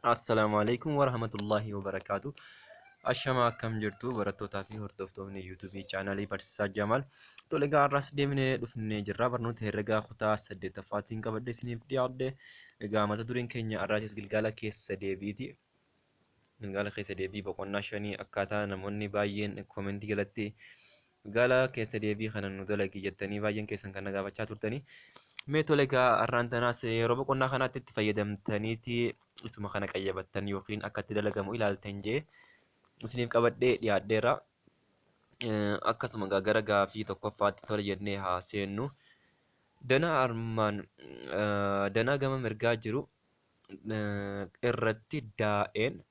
Assalaamu alaikum warahmatullahi wabarakaatu. Ashamaa, akkam jirtu barattootaa fi hordoftoonni yuutuubii chaanalii Barsiisaa Jamaal? Tole egaa, har'as deemnee dhufnee jirra. Barnoota herregaa kutaa saddeettaffaatiin qabadhee isiniif dhiyaadhe. Egaa mata dureen keenya har'aatis gilgaala keessa deebiiti. Gilgaala keessa deebii boqonnaa shanii, akkaataa namoonni baay'een koomentii jalatti gilgaala keessa deebii kana nu dalagi jettanii baay'een keessan kan na gaafachaa turtanii. Mee tole egaa, har'aan tanaas yeroo boqonnaa kanaatti itti fayyadamtaniiti isuma kana qayyabattan yookiin akka itti dalagamu ilaaltan jee isiniif qabadhee dhiyaadheera. Akkasuma egaa gara gaafii tokkoffaatti tole jennee haa seennu. Danaa armaan danaa gama mirgaa jiru irratti daa'een,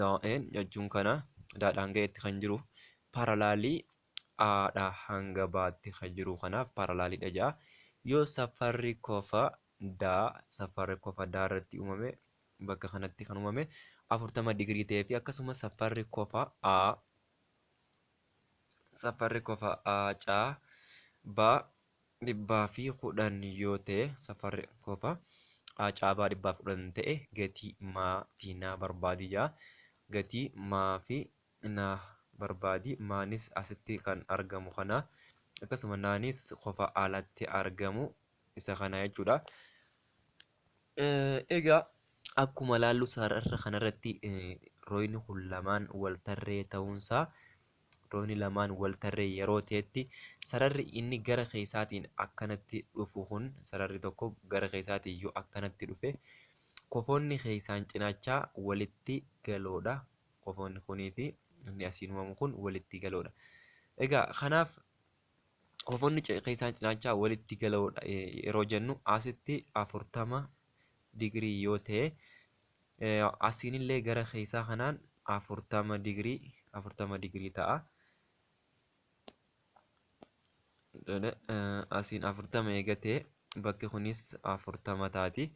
daa'een jechuun kana daadhaan ga'eetti kan jiru, paralaalii Aadha hanga baatti kan jiru kanaaf paralaaliidha jedha. Yoo safarri kofa daa, safarri kofa daa irratti uumame, bakka kanatti kan uumame 40 digirii ta'ee fi akkasuma safarri kofa A, safarri kofa A C B 110 yoo ta'e, safarri kofa A C B 110 ta'e, gatii maa fi naa barbaadi jedha. Gatii maa fi naa barbaadi. Maanis asitti kan argamu kana, akkasuma naanis kofa alatti argamu isa kana jechuudha. Egaa akkuma laallu sarara kanarratti royni kun lamaan wal tarree ta'uunsaa, royni lamaan wal tarree yeroo ta'etti, sararri inni gara keessaatiin akkanatti dhufu kun, sararri tokko gara keessaatiin yoo akkanatti dhufe, kofoonni keessaan cinaachaa walitti galoodha. Kofoonni kunii fi inni asiin uumamu kun walitti galoodha. Egaa kanaaf kofoonni keessaan cinaachaa walitti galoodha yeroo jennu, asitti 40 digirii yoo ta'e, asiinillee gara keessaa kanaan 40 digirii, 40 digirii ta'a. Asiin 40 eegatee bakki kunis 40 taati.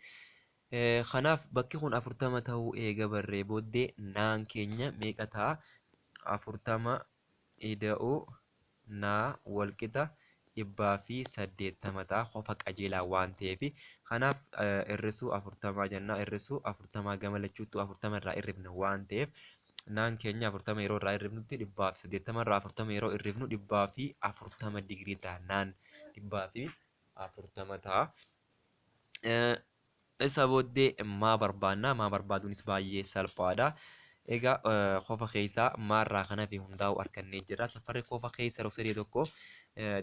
Kanaaf bakki kun 40 ta'uu eega barree booddee naan keenya meeqa ta'a? 40 ida'uu naa walqixa 180 ta'a, kofa qajeelaa waan ta'eef. Kanaaf hir'isuu 40 jenna. Hir'isuu 40 gama lachuuttuu 40 irraa hir'ifna waan ta'eef, naan keenya 40 yeroo irraa hir'ifnutti, 180 irraa 40 yeroo hir'ifnu 140 digirii ta'a. Naan 140 ta'a. Isa booddee maa barbaanna? Maa barbaaduunis baay'ee salphaadha. Egaa kofa keessaa maarraa kan hafe hundaa'u argannee jirra. Safarri kofa keessa rog-sadee tokko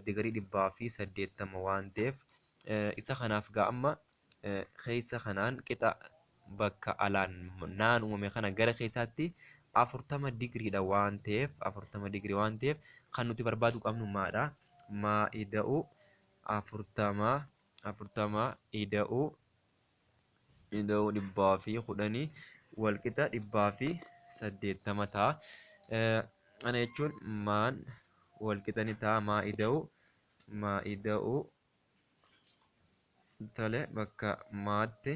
digirii 180 waan ta'eef, isa kanaaf gaa amma keessa kanaan qixa bakka alaan naan uumame kana gara keessaatti 40 digiriidha waan ta'eef, 40 digirii waan ta'eef, kan nuti barbaaduu qabnu maadha? Maa ida'u 40, 40 ida'uu 110 walqixa 180 ta'a. Kana jechuun maan walqixa ni ta'a maa ida'uu, tole, bakka maatti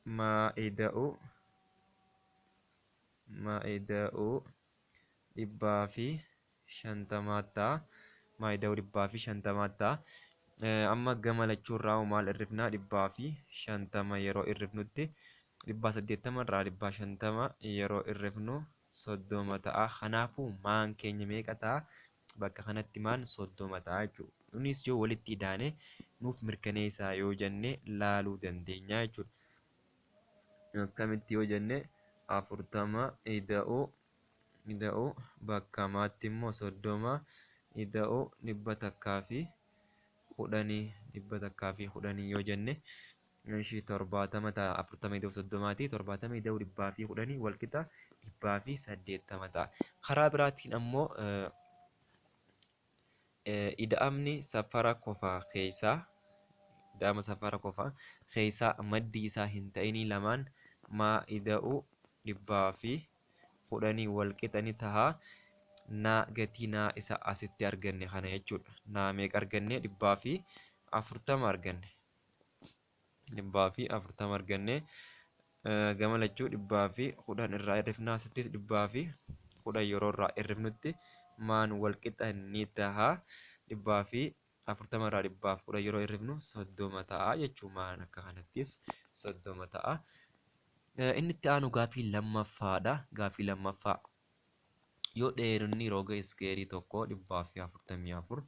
maa ida'uu 150 ta'a. Maa ida'uu 150 ta'a. Amma gama lachuurraa maal hir'ifnaa? 150 yeroo hir'ifnutti, 180 irraa 150 yeroo hir'ifnu 30 ta'a. Kanaafuu maan keenya meeqa ta'a? Bakka kanatti maan 30 ta'a jechuudha. Kunis yoo walitti idaane nuuf mirkaneessaa yoo jenne laaluu dandeenya jechuudha. Akkamitti yoo jenne, 40 ida'uu bakka maatti immoo 30 ida'uu 110, 110 yoo jenne, ishii 70 ta'a. 40 ida'uu 30ti. 70 ida'uu 110 walqixa 180 ta'a. Karaa biraatiin ammoo ida'amni safara kofaa keessaa, ida'ama safara kofaa keessaa maddii isaa hin ta'inii lamaan maa ida'uu 110 walqixa ni ta'a. Naa, gatii naa isa asitti arganne kana jechuudha. Naa meeqa arganne? 140 arganne. 140 arganne. Gama lachuu 110 irraa hir'ifnaa. Asittis 110 yeroo irraa hir'ifnutti maan walqixa ni taha. Dhibbaa fi 40 irraa 110 yeroo hir'ifnu 30 ta'a jechuudha. Akka kanattis 30 ta'a. Inni itti aanu gaaffii lammaffaadha. Gaaffii lammaffaa yoo dheerinni roga iskeerii tokko 144,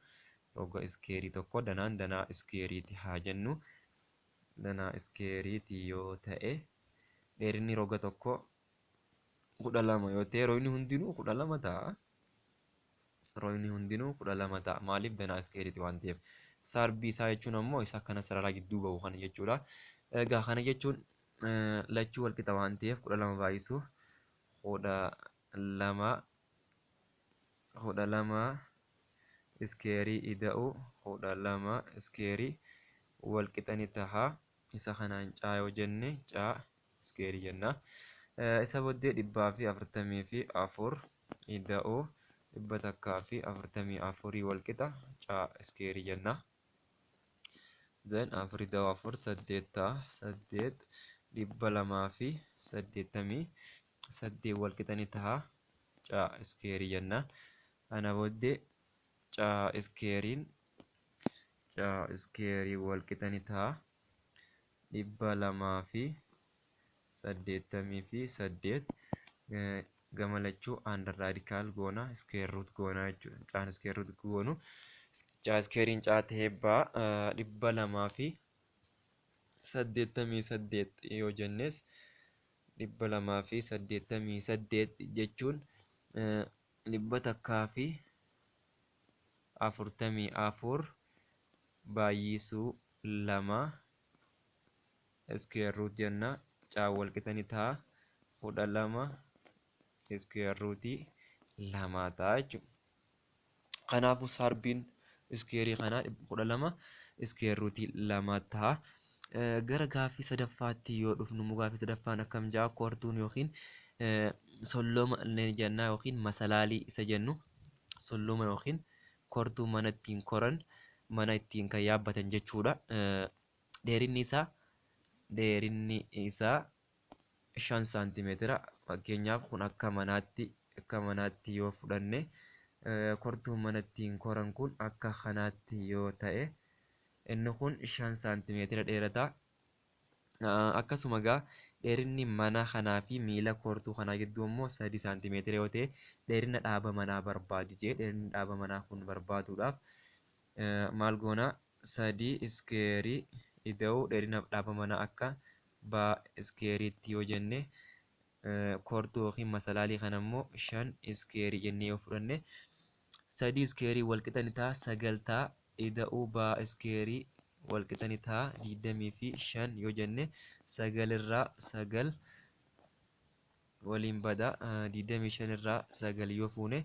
roga iskeerii tokko danaan danaa iskeeriiti haa jennu, danaa iskeeriiti yoo ta'e, dheerinni roga tokko 12 yoo ta'e, rogni hundinuu 12 ta'a. Rogni hundinuu 12 ta'a. Maaliif? Danaa iskeeriiti waan ta'eef. Sarbii isaa jechuun ammoo isa kana sarara gidduu bahu kana jechuudha. Egaa kana jechuun lachuu wal qixa waan ta'eef 12 baay'isuu 12, 12 iskeerii ida'u 12 iskeerii wal qixa ni taha. Isa kanaan caa yoo jenne caa iskeerii jenna. Isa booddee 144 ida'u 144 wal qixa caa iskeerii jenna. Then 4 ida'u 4 8 ta'a. 8 288 wal qixa ni taha caa iskeerii jenna. Kana booddee caa iskeeriin caa iskeerii wal qixa ni ta'a 288. Gama lachuu under radical goona, square root goona jechuudha. Caan square root goonu caa iskeeriin caa ta'ee ba'a. 288 yoo jennes, 288 jechuun 144 baay'isuu 2 square root jenna. Caa wal qixa ni ta'a 12 square rootii 2 ta'a jechuudha. Kanaafuu sarbiin iskeerii kanaa 12 square rootii 2 ta'a. Gara gaaffii sadaffaatti yoo dhufnu immoo, gaaffii sadaffaan akkam ja'a? Kortuun yookiin solloma ni jennaa yookiin masalaalii isa jennu, solloma yookiin kortuu mana ittiin koran, mana ittiin kan yaabbatan jechuudha. Dheerinni isaa 5 saantimeetira. Fakkeenyaaf kun akka manaatti yoo fudhanne, kortuun mana ittiin koran kun akka kanaatti yoo ta'e, inni kun 5 saantimeetira dheerata. Akkasuma egaa dheerinni mana kanaa fi miila kortuu kanaa gidduu immoo 3 saantimeetira yoo ta'e, dheerina dhaaba manaa barbaadi jee. Dheerinni dhaaba manaa kun barbaaduudhaaf maal goona? 3 iskeerii ida'uu dheerina dhaaba manaa akka baa iskeeriitti yoo jenne, kortuu yookiin masalaalii kana immoo 5 iskeerii jennee yoo fudhanne, 3 iskeerii walqixa ni ta'a 9 ta'a, ida'uu baa iskeerii walqixa ni ta'a 25 yoo jenne, 9 irraa 9 waliin bada, 25 irraa 9 yoo fuune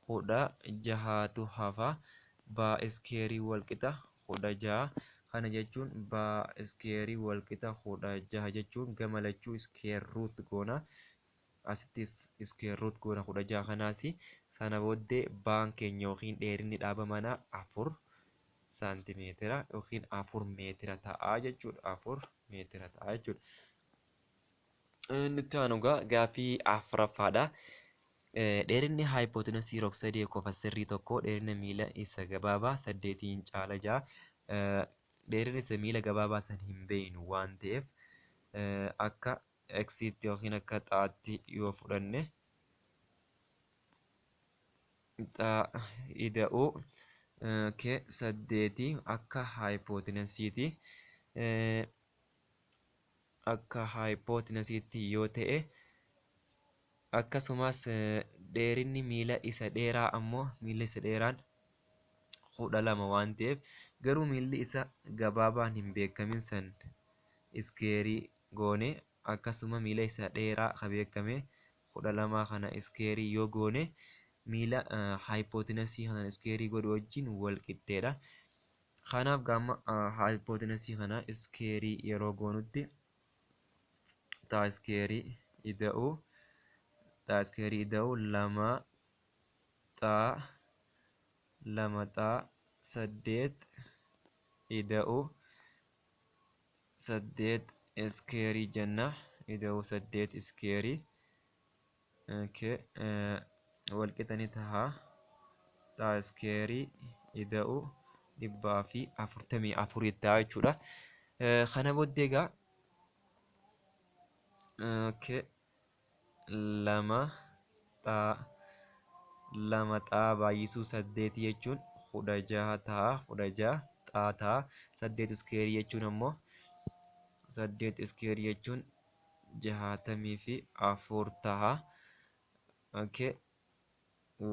16tu hafa. Baa iskeerii walqixa 16. Kana jechuun baa iskeerii walqixa 16 jechuun gama lachuu square root goona. Asittis square root goona 16 kanaas. Sana booddee baan keenya yookiin dheerinni dhaaba manaa 4 saantimeetira yookiin 4 meetira ta'a jechuudha. 4 meetira ta'a jechuudha. Inni itti aanu egaa gaaffii afuraffaadha. Dheerinni haayipootensii rog-sadee kofa sirrii tokko dheerina miila isa gabaabaa 8n caala ja'a. Dheerina isa miila gabaabaa san hin beeknu waan ta'eef, akka xitti yookiin akka xaatti yoo fudhanne, xaa ida'uu 8 akka haayipootensiti, akka haayipootensiti yoo ta'e, akkasumas dheerinni miila isa dheeraa ammoo miila isa dheeraan 12 waan ta'eef, garuu miilli isa gabaabaan hin beekamin san iskeerii goone, akkasuma miila isa dheeraa ka beekame 12 kana iskeerii yoo goone, miila haayipootensii kana iskeerii godhu wajjin wal qixxeedha. Kanaaf gaama haayipootensii kana iskeerii yeroo goonutti, taa iskeerii ida'uu taa iskeerii ida'uu 2 xaa 2 xaa 8 ida'uu 8 iskeerii jenna, ida'uu 8 iskeerii walqixa ni taha xaa iskeerii ida'uu 144 ta'a jechuudha. Kana booddee egaa okay, lama xaa lama xaa baay'isuu saddeeti jechuun 16 ta'a. 16 xaa ta'a. Saddeet iskeerii jechuun ammoo saddeet iskeerii jechuun 64 ta'a. Okay.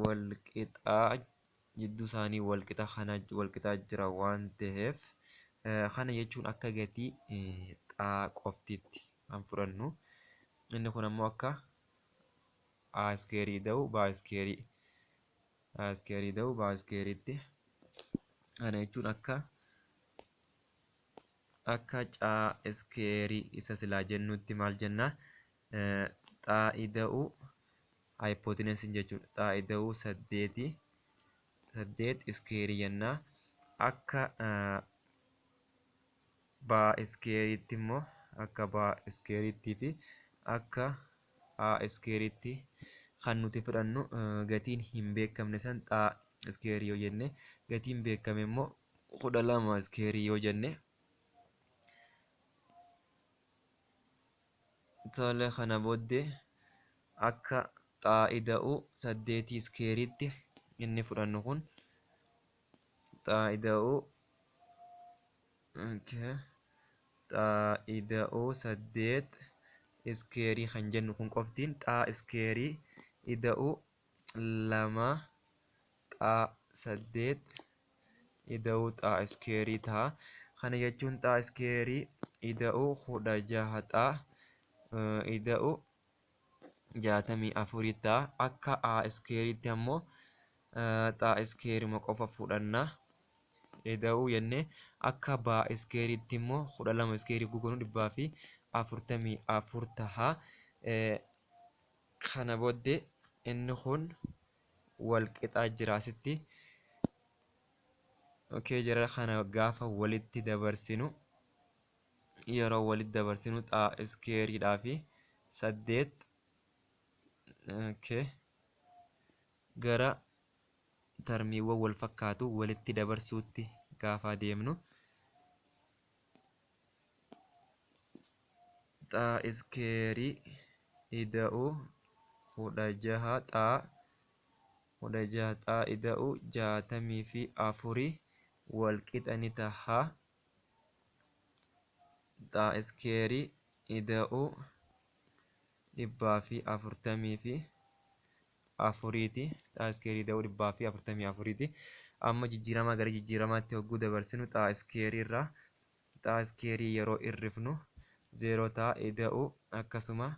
Walqixaa jidduu isaanii walqixa kana walqixaa jira waan ta'eef, kana jechuun akka gatii xaa qoftitti kan fudhannu. Inni kun ammoo akka a iskeerii ta'u b iskeerii, a iskeerii ta'u b iskeeriitti. Kana jechuun akka caa iskeerii isa silaa jennutti maal jenna? Xaa ida'uu haayipooteensiin jechuudha. Xaa ida'uu saddeeti saddeet iskeerii jenna. Akka baa iskeeriitti immoo akka baa iskeeriittii fi akka a iskeeriitti kan nuti fudhannu gatiin hin beekamne san xaa iskeerii yoo jenne, gatiin beekame immoo 12 iskeerii yoo jenne. Tole, kana booddee akka xaa ida'uu saddeetii iskeeriitti inni fudhannu kun xaa ida'uu, okay, xaa ida'uu saddeet iskeerii kan jennu kun qoftiin xaa iskeerii ida'uu lama xaa saddeet ida'uu xaa iskeerii ta'a. Kana jechuun xaa iskeerii ida'uu 16 xaa ida'uu 64 ta'a. Akka a iskeeriitti ammoo xaa iskeerima qofa fudhanna. Ida'uu jennee akka baa iskeeriitti immoo 12 iskeerii goonu 144 ta'a. Kana booddee inni kun wal qixaa jira asitti. Okay, jara kana gaafa walitti dabarsinu, yeroo walitti dabarsinu xaa iskeeriidhaa fi saddeet, okay, gara tarmiiwwan wal fakkaatu walitti dabarsuutti gaafa deemnu, xaa iskeerii ida'uu 16 xaa 16 xaa ida'uu 64 wal qixa ni taha xaa iskeerii ida'uu 144ti. Xaa iskeerii ida'uu 144ti. Amma jijjiiramaa gara jijjiiramaatti hogguu dabarsinu, xaa iskeerii irraa xaa iskeerii yeroo irrifnu 0 ta'a, ida'uu akkasuma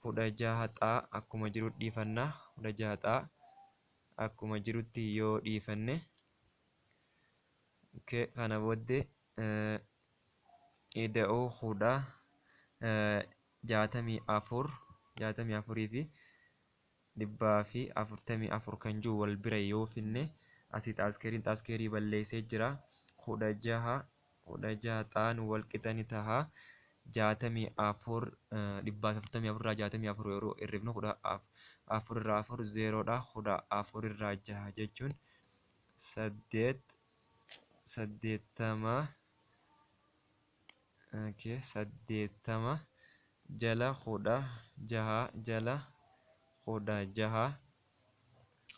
16 xaa akkuma jiru dhiifannaa. 16 xaa akkuma jirutti yoo dhiifanne, kana booddee ida'uu 64, 64 fi 144 kan jiru wal bira yoo finne, asii xaaskeeriin xaaskeerii balleessee jira. 16 16 xaan wal qixa ni taha 64, 144 irraa 64 yeroo hirrifnu 14 irraa 4 zeeroodha. 14 irraa 6 jechuun saddeet, 80, okay, 80 jala 16 jala 16,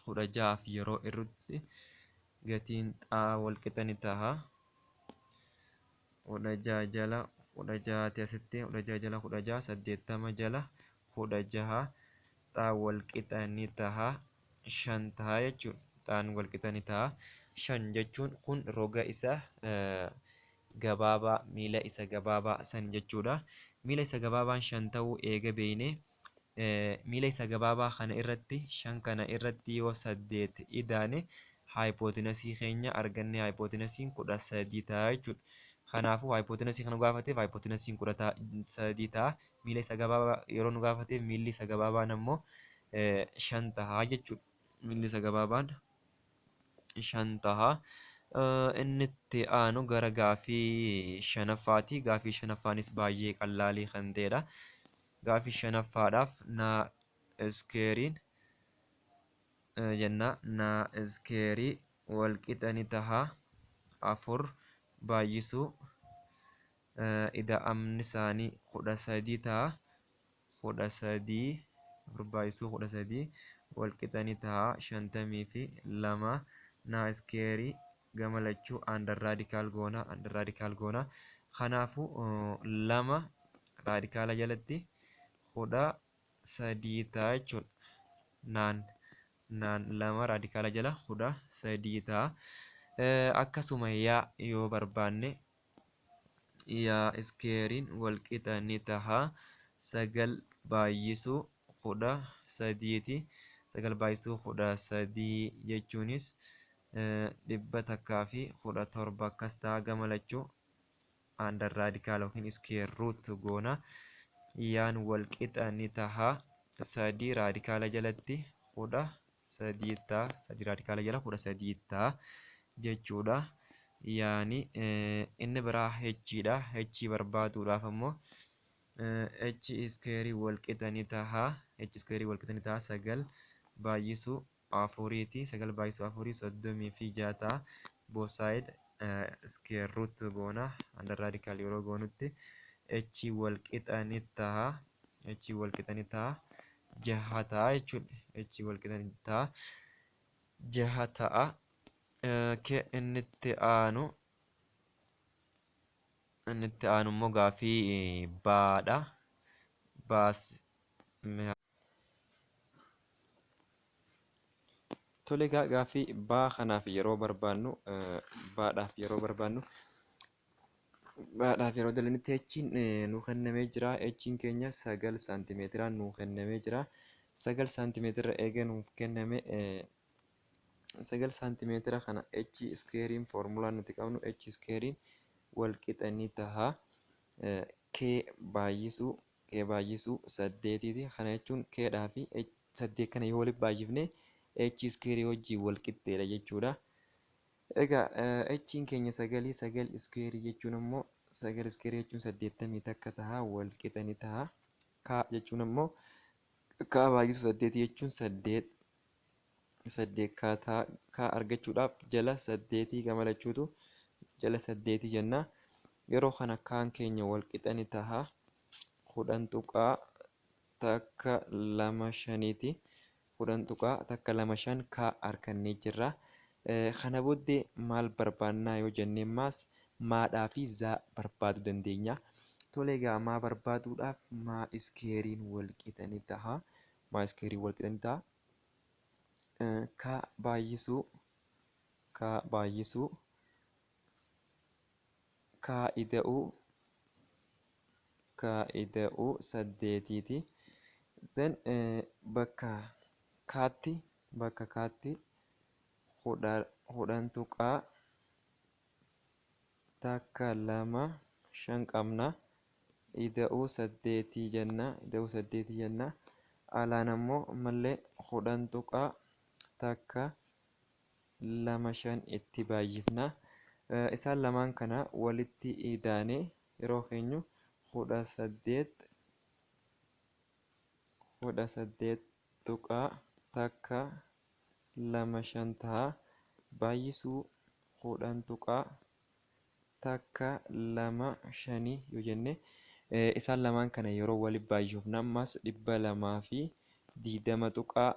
16f yeroo irrutti gatiin xaa wal qixa ni taha 16 jala 16ti asitti 16 jala 16, 80 jala 16, xaa wal qixa ni taha 5 taha jechuudha. Xaan wal qixa ni taha 5 jechuun kun roga isa gabaabaa, miila isa gabaabaa san jechuudha. Miila isa gabaabaan 5 ta'uu eega beekne, miila isa gabaabaa kana irratti, 5 kana irratti yoo 8 idaane haayipootinasii keenya arganne. Haayipootinasiin 13 ta'a jechuudha. Kanaafuu haayipootinasii kan nu gaafateef haayipootinasiin 13 ta'a. Miila isa gabaabaa yeroo nu gaafateef miilli isa gabaabaan ammoo 5 ta'a jechuudha. Miilli isa gabaabaan 5 ta'a. Inni itti aanu gara gaafii shanaffaati. Gaafii shanaffaanis baay'ee qallaalii kan ta'edha. Gaafii shanaffaadhaaf na iskeeriin jenna, na iskeerii wal qixa ni taha 4 baay'isuu ida'amni isaanii 13 ta'a. 13 4 baay'isuu 13 walqixa ni ta'a 52 naa iskeerii gama lachuu under radical goona, under radical goona. Kanaafuu 2 raadikaala jalatti 13 ta'a jechuudha. Naan naan 2 raadikaala jala 13 ta'a. Akkasuma yaa yoo barbaanne yaa iskeeriin walqixa ni taha 9 baay'isuu 13ti. 9 baay'isuu 13 jechuunis 117 akkas ta'a. Gama lachuu under radical yookiin square root goona. Yaan walqixa ni taha 3 raadikaala jalatti 13 ta'a. 3 raadikaala jala 13 ta'a jechuudha. Yaani inni biraa h dha. H barbaaduudhaaf ammoo h square walqixa ni taha, h square walqixa ni taha 9 baay'isuu 4ti. 9 baay'isuu 4 36 ta'a. Both side square root goona. Under radical yeroo goonutti h walqixa ni taha, h walqixa ni taha 6 ta'a jechuudha. H walqixa ni taha 6 ta'a. Inni itti aanu, inni itti aanu immoo gaaffii baadha. Baas. Tole egaa gaaffii baa kanaaf yeroo barbaannu, baadhaaf yeroo barbaannu, baadhaaf yeroo dalanitti h'n nuu kennamee jira. H'n keenya 9 saantimeetiraan nuu kennamee jira. 9 saantimeetira eega nuuf kenname, 9 saantimeetira kana h iskeeriin foormulaan nuti qabnu h iskeeriin wal qixa ni taha k baay'isuu k baay'isuu 8ti. Kana jechuun k dhaa fi 8 kana yoo walitti baay'ifne h iskeerii wajjin wal qixxeedha jechuudha. Egaa h'n keenya 9, 9 iskeerii jechuun ammoo 9 iskeerii jechuun 81 taha, wal qixa ni taha. K jechuun ammoo k baay'isuu 8 jechuun 8 8 k ta'a. K argachuudhaaf jala 8 gama lachuutu jala 8 jenna. Yeroo kana kaan keenya wal qixa ni taha 10.125ti. 10.125 k argannee jirra. Kana booddee maal barbaannaa yoo jennee maas maadhaa fi zaa barbaaduu dandeenya. Tole egaa maa barbaaduudhaaf maa iskeeriin wal qixa ni taha. Maa iskeeriin wal qixa ni taha. K baay'isuu k baay'isuu k ida'uu k ida'uu 8ti. Then bakka kaatti, bakka kaatti 10.125 qabna. Ida'uu 8 jenna, ida'uu 8 jenna. Alaan ammoo ammallee 10.125 itti baay'ifna. Isaan lamaan kana walitti idaanee yeroo keenyu 18, 18.125 ta'a. Baay'isuu 10.125 yoo jenne, isaan lamaan kana yeroo walitti baay'ifnu ammas 220 tuqaa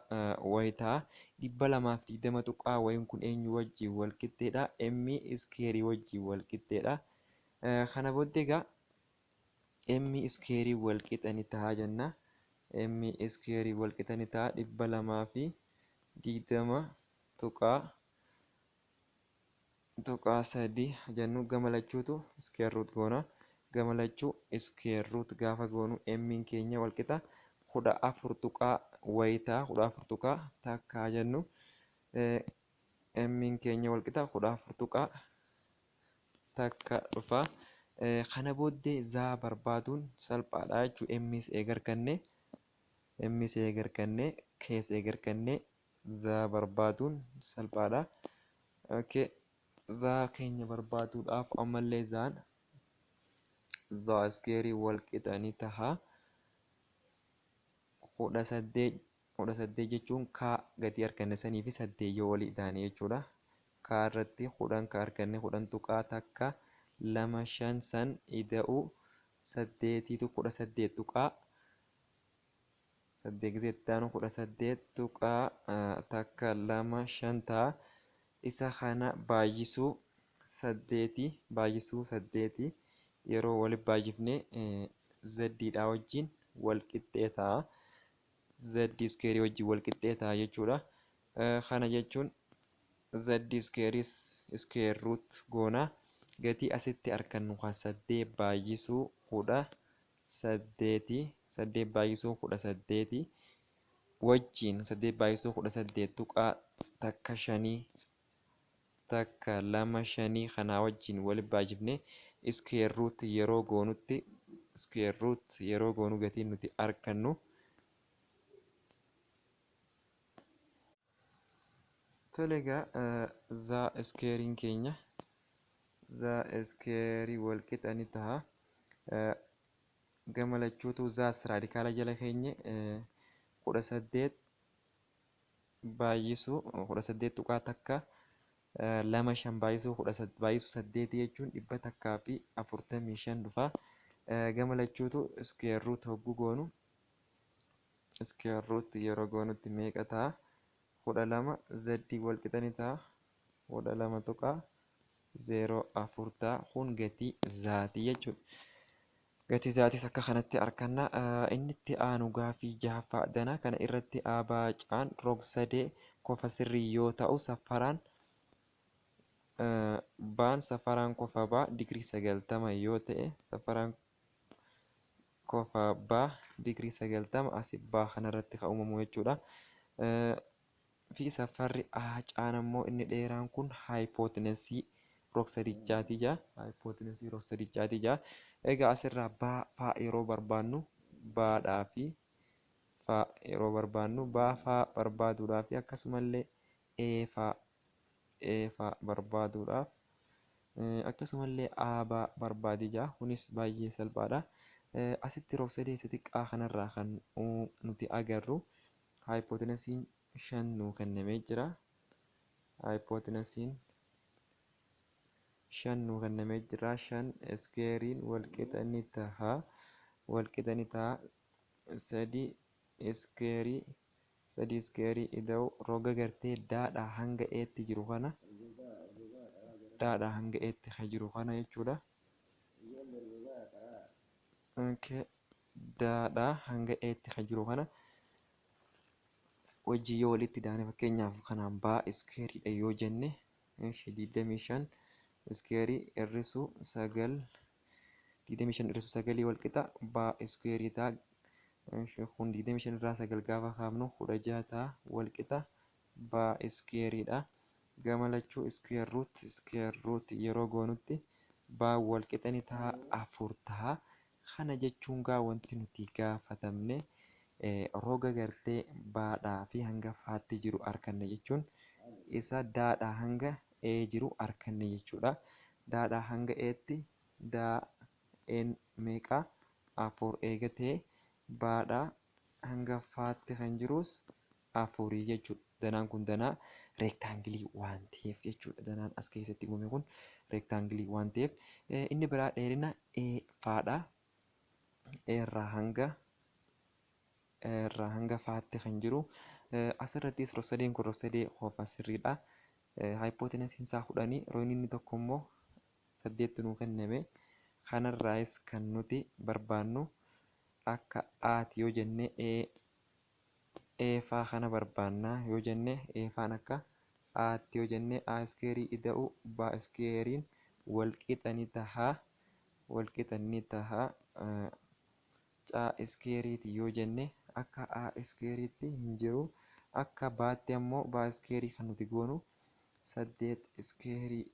wayi ta'a. 220 tuqaa wayiin kun eenyu wajjin wal qixxeedha? M iskeerii wajjin wal qixxeedha. Kana booddee egaa m iskeerii wal qixa ni ta'a jenna. M iskeerii wal qixa ni ta'a 220 tuqaa tuqaa 3 jennu. Gama lachuutu square root goona. Gama lachuu square root gaafa goonu m'n keenya wal qixa 14 tuqaa wayi ta'a. 14.1 jennu. M'n keenya wal qixa 14.1 dhufa. Kana booddee zaa barbaaduun salphaadha jechuudha. M's eega arganne, m's eega arganne, k's eega arganne, zaa barbaaduun salphaadha. Okay. Zaa keenya barbaaduudhaaf ammallee zaan zaa iskeerii wal qixa ni taha. 18, 18 jechuun k gatii arganne sanii fi 8 yoo walii idaane jechuudha. K irratti 10 ka arganne 10.125 san ida'uu 8tu 18 tuqaa 8 gisee itti aanu 18.125 ta'a. Isa kana baay'isuu 8 baay'isuu 8 yeroo walitti baay'ifne Z dhaa wajjin wal qixxee ta'a. Z iskeerii wajjin wal qixxee ta'a jechuudha. Kana jechuun Z iskeeris square root goona. Gatii asitti argannu kan 8 baay'isuu 18 8 baay'isuu 18 wajjin 8 baay'isuu 18.15 125 kanaa wajjin walitti baay'ifne square root yeroo goonutti square root yeroo goonu gatiin nuti argannu tole egaa za iskeeriin keenya za iskeerii wal qixa ni ta'a. Gama lachuutu zaas raadikaala jala keenye 18 baay'isuu 18.125 baay'isuu baay'isuu 8 jechuun 145 dhufa. Gama lachuutu square root hogguu goonu square root yeroo goonutti meeqa ta'a? 12 z wal qixa ni ta'a. 12.04 ta'a. Kun gatii zaatii jechuudha. Gatii zaatis akka kanatti arganna. Inni itti aanu gaaffii jahaffaa danaa kana irratti abaacaan rog-sadee kofa sirrii yoo ta'u safaraan baan safaraan kofa baa digirii 90 yoo ta'e safaraan kofa baa digirii 90 asii baa kanarratti kan uumamu jechuudha. Fi safarri acaan ammoo inni dheeraan kun haayipootinesii rog-sadichaati jaa. Haayipootinesii rog-sadichaati jaa. Egaa asirraa baa faa yeroo barbaannu baadhaa fi faa yeroo barbaannu baa faa barbaaduudhaaf fi akkasumallee ee faa ee faa barbaaduudhaaf akkasumallee aa baa barbaadi jaa. Kunis baay'ee salphaadha. Asitti rog-sadee isa xiqqaa kanarraa kan nuti agarru haayipootinesiin 5 nuu kennamee jira. Haayipootinesiin 5 nuu kennamee jira. 5 iskeeriin wal qixa ni ta'a. Wal qixa ni ta'a. 3 iskeerii 3 iskeerii ida'u roga gartee daadhaa hanga eetti jiru kana daadhaa hanga eetti kan jiru kana jechuudha. Okay. Daadhaa hanga eetti kan jiru kana wajjin yoo walitti daane fakkeenyaaf kanaan baa iskeeriidha yoo jenne 25 iskeerii hir'isuu 9 25 hir'isuu 9 wal qixa baa iskeerii ta'a. Kun 25 irraa 9 gaafa kaafnu 16 ta'a wal qixa baa iskeeriidha. Gama lachuu square root yeroo goonutti baa wal qixa ni ta'a 4 ta'a. Kana jechuun gaa wanti nuti gaafatamne roga gartee baadhaa fi hanga faatti jiru arganne jechuun isa daadhaa hanga ee jiru arganne jechuudha. Daadhaa hanga eetti daa een meeqa 4 eegatee baadhaa hanga faatti kan jirus 4 jechuudha. Danaan kun danaa reektaangilii waan ta'eef jechuudha. Danaan as keessatti uumame kun reektaangilii waan ta'eef inni biraa dheerina e faadha. Eerraa hanga faatti kan jiru asirrattis rog-sadeen kun rog-sadee kofa sirriidha. Haayipootinesiin isaa 10 roonni inni tokko immoo 8 nuu kenname. Kanarraayis kan nuti barbaannu akka aati yoo jenne e faa kana barbaanna yoo jenne e faan akka aatti yoo jenne a iskeerii ida'u ba iskeeriin wal qixa ni taha wal qixa ni taha c iskeeriiti yoo jenne akka a iskeeriitti hin jiru. Akka baatti ammoo ba iskeerii kan nuti goonu 8 iskeerii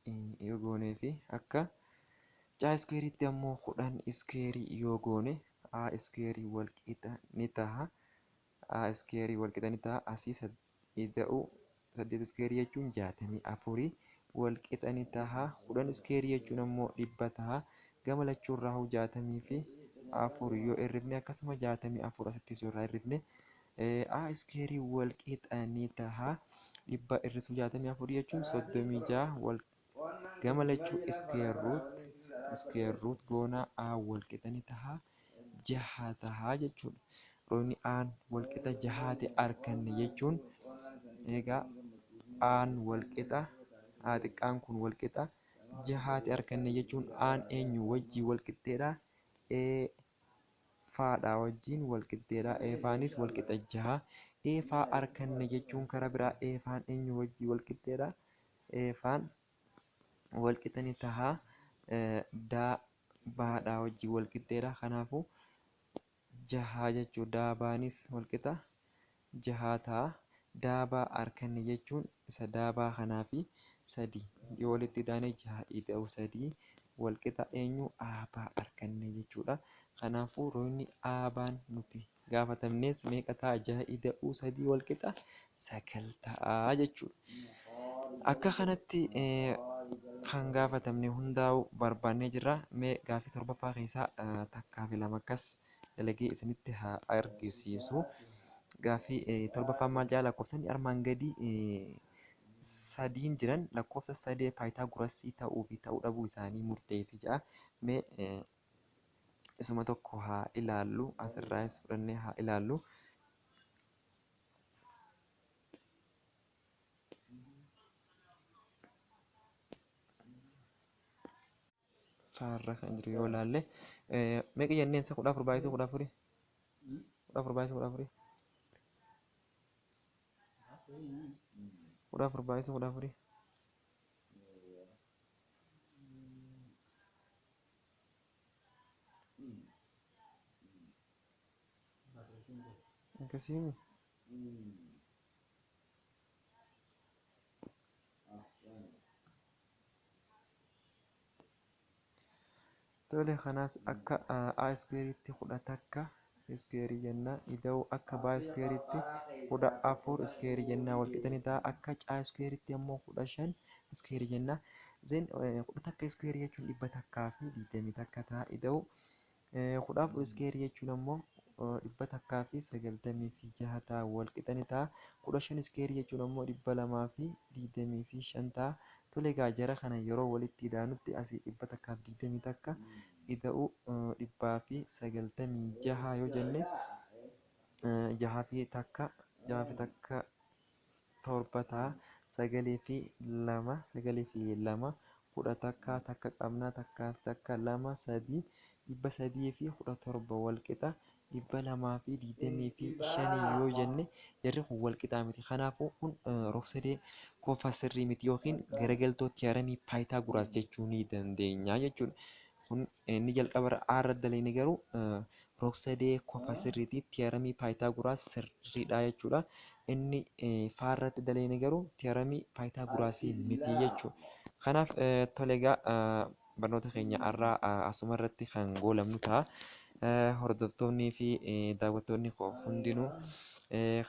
yoo goonee fi akka c iskeeriitti ammoo 10 iskeerii yoo goone a iskeerii wal qixa ni taha. A iskeerii wal qixa ni ta'a. Asii ida'u 8 iskeerii jechuun 64 wal qixa ni taha. 10 iskeerii jechuun ammoo 100 taha. Gama lachuurraa hoo 64 yoo hirrifne akkasuma 64 asittis yoo irraa hirrifne a iskeerii wal qixa ni taha. Dhibba hir'isuu 64 jechuun 36 wal gama lachuu square root goonaa a wal qixa ni taha jaha taha jechuudha. Roogni aan wal qixa jahaati arganne jechuun egaa aan wal qixa a xiqqaan kun wal qixa jahaati arganne jechuun aan eenyu wajjin wal qixxeedha? E faadha wajjin wal qixxeedha. E faanis wal qixa jaha. E faa arganne jechuun karaa biraa e faan eenyu wajjin wal qixxeedha? E faan wal qixa ni taha daa baadha wajjin wal qixxeedha. Kanaafuu jaha jechuudha. Daabaanis wal qixa jaha ta'a. Daabaa arganne jechuun isa daabaa kanaa fi 3 yoo walitti idaane 6 ida'u 3 wal qixa eenyu aabaa arganne jechuudha. Kanaafuu roogni aabaan nuti gaafatamnes meeqa ta'a? 6 ida'uu 3 wal qixa 9 ta'a jechuudha. Akka kanatti kan gaafatamne hundaa'u barbaannee jirra. Mee gaaffii 7ffaa keessaa takkaa fi lama akkas dalagee isinitti haa argisiisu. Gaaffii 7ffaan maal jedha? Lakkoofsonni armaan gadii sadiin jiran lakkoofsa sadee Paayitaagorasii ta'uu fi ta'uu dhabuu isaanii murteessi jedha. Mee isuma tokko haa ilaallu. Asirraayis fudhannee haa ilaallu. Faarra kan jiru yoo ilaalle meeqa jenneen isa 14 baay'isuu 14? 14 baay'isuu 14? 14 baay'isuu 14? Akkasiimi? Tole kanaas akka a iskuweeriitti 11 iskuweerii jenna. Ida'uu akka b iskuweeriitti 14 iskuweerii jenna. Walqixa ni ta'a. Akka c iskuweeriitti ammoo 15 iskuweerii jenna. Zeen 11 iskuweerii jechuun 121 ta'a. Ida'uu 14 iskuweerii jechuun ammoo 196 ta'a. Walqixa ni ta'a. 15 iskuweerii jechuun ammoo 225 ta'a. Tole egaa jara kana yeroo walitti idaanutti asii 121 ida'uu 196 yoo jenne jaha fi takka jaha fi takka 7 ta'a. Sagalii fi lama sagalii fi lama 11 takka qabna takkaa fi takka 2 3 317 wal qixa 225 yoo jenne jarri kun wal qixaa miti. Kanaafuu kun rog-sadee kofa sirrii miti yookiin garagaltoo tiyaaramii Paayitaaguraas jechuu ni dandeenya jechuudha. Kun inni jalqaba irra A irra daleene garuu rog-sadee kofa sirriiti tiyaaramii Paayitaaguraas sirriidha jechuudha. Inni faa irratti daleene garuu tiyaaramii Paayitaaguraasii miti jechuudha. Kanaaf tole egaa barnoota keenya har'aa asuma irratti kan goolabnu ta'a. Hordoftoonnii fi daawwattoonni koo hundinuu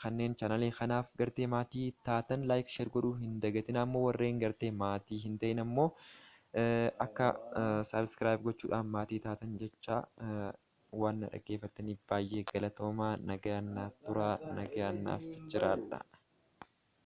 kanneen chaanalii kanaaf gartee maatii taatan like share godhuu hin dagatinaa. Ammoo warreen gartee maatii hin ta'in ammoo akka subscribe gochuudhaan maatii taatan jecha waan na dhaggeeffattaniif baay'ee galatoomaa. Nagaan naaf turaa, nagaan naaf jiraadha.